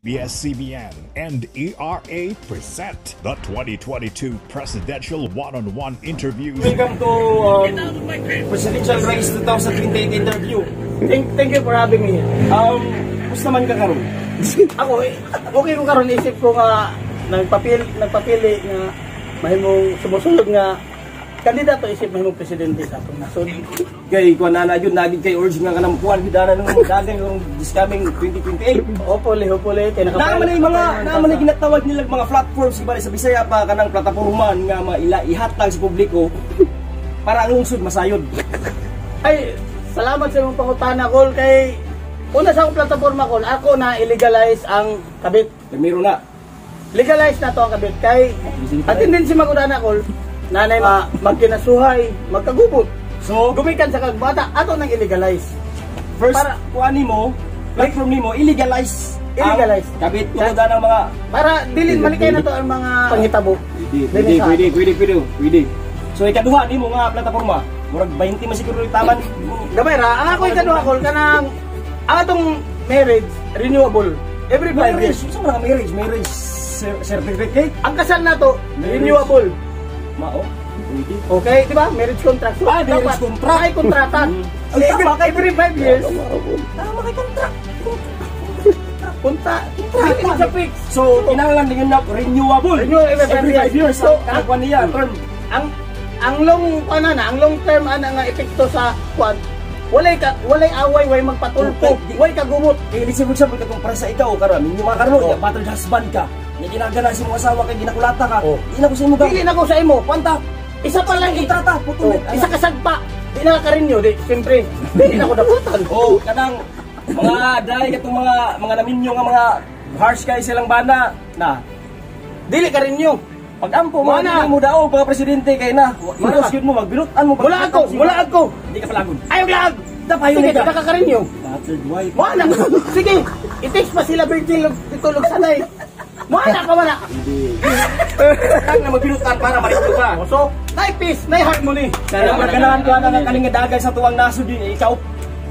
ABS-CBN and ERA present the 2022 Presidential One-on-One Interviews. Welcome to Presidential Race 2028 interview. Thank you for having me. Kumusta man ka karon? Ako, eh, okay ko karon, isip ko nga nagpapili nga mahimong sumusunod nga kandidato isip mahimong presidente sa atong nasod. Kay kuan na yun, nagid kay urge nga kanang kuan gid ana nung dagan karong this coming 2028. Hopefully, hopefully kay Naa man ay mga naa man ay ginatawag nila mga platforms iba sa Bisaya pa kanang plataporma nga maila ihatag sa publiko para ang lungsod masayod. Ay, salamat sa imong pangutana, Kol, kay una sa akong plataporma, Kol, ako na illegalize ang kabit. Primero na. Legalize na to ang kabit kay ang tendency magudana, Kol, nanay magkinasuhay, magkagubot. So, gumikan sa kagbata, ato nang illegalize. First kuan nimo, platform nimo, illegalize ang Illegalize. kabit tungod ng mga Para dili malikay na to ang mga panghitabo. Pwede, Dili pwede, pwede, pwede, pwede, pwede. So ikaduha nimo nga plataporma, murag 20 man siguro yung taman. Gamay ra, ang ako ikaduha, Kol, kanang ang atong marriage renewable every 5 Marriage, years. unsa man ang marriage? Marriage certificate? Ang kasal nato Marriage. renewable. Mao. Pwede. Okay, di ba? Marriage contract. So, Ah, marriage dapat contract. may kontrata. Ang tama kay Every 5 years, Tama kay contract. Punta, dili man sa fix. So kinahanglan din na renewable. Renewable every 5 every years. 5 years. So, So, kanang kuan niya term. Ang long kuan na, ang long term ana nga epekto sa kuan, walay away, walay magpatulpo, walay kagumot. Kay let's say, for example, katong para sa ikaw karon, minyo mga karon, oh, battered husband ka. Nya ginagana sa imong asawa kay ginakulata ka. Oh. Di na ko sa imo. Dili na ko sa imo. Kwanta. Isa pa lang Kontrata, putol. Oh, isa ka sagpa. Di na ka rin di, siyempre, dili na ko daputan. Oh, kanang mga dai katong mga naminyo nga mga harsh kay silang bana na Dili ka rin nyo. Pag-ampo Mo mo na. na mo daw mga presidente kay na. na. Indos gyud mo magbinutan mo. Mula ako, mula ako. Hindi ka palagon. Ayaw lag. Dapayon Sige, ka. di ka rin nyo. Battered wife. Mo na. Sige, i-text pa sila Virgil itulog sanay. Mo na ka wala. Hindi. Kang na magbinutan para marito ka. So, nay peace, nay harmony. Kaya maganahan ka na kaning nga dagay sa tuwang nasod din ikaw.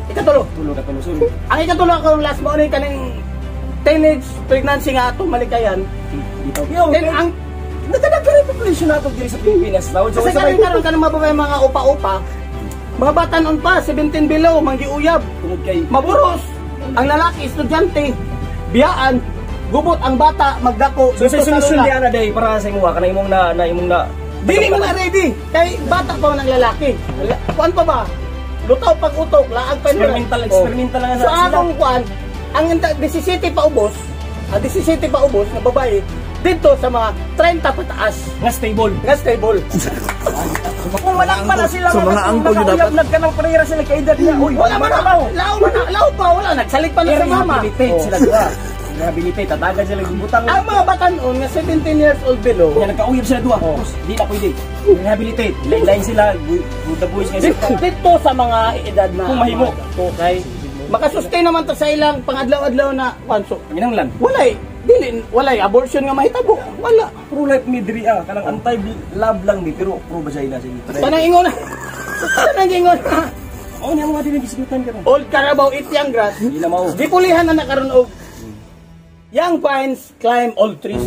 Ikatulo. Tulo ka tulo, sorry. Ang ikatulo ako last mo ni kaning teenage pregnancy nga atong malikayan. Yo, Then ang nagkadaghan population nato diri sa Pilipinas. Tawod sa kasi sa karon karon kanang mababay mga upa-upa. Mga batanon pa, 17 below, manggiuyab. Tungod kay Maburos. Ang lalaki, estudyante, biyaan, gubot ang bata, magdako. So sa dito solusyon lula. di ana day para sa imuha kanang imong na Dili mo na ready. Kay bata pa man ang lalaki. Kuan pa ba? Lutaw pag utok, laag pa nila. Experimental, Oh. experimental lang na So sila. akong kuan, ang 17 pa ubos, ang 17 pa ubos na babae dito sa mga 30 pataas nga stable. nga stable. Kung manakpa na sila So, mga angkol yun nakauyab dapat. nagkanang parehera sila kaedad niya. Uy, Wala man na, lao man na, lao pa, wala nagsalig pa na sa mama. Rehabilitate Oh. sila duha. Rehabilitate, tatagan sila gibutang. Ang mga batanon nga 17 years old below, Nya nagkauyab sila duha. Tapos di na pwede. Rehabilitate. Line sila, good the boys nga dito, dito sa mga edad na Kung mahimo. Okay. Makasustain naman to sa ilang pangadlaw-adlaw na kwan. So, Kinahanglan. walay dili walay abortion nga mahitabo. Wala. Pro life mi diri ah, kanang anti love lang mi pero pro vagina sige. Tanang ingon na. Tanang ingon na. Oh, niya mga dili gisgutan karon. Old Carabao eat young grass. Di na mao. Gipulihan na na karon og young vines climb old trees.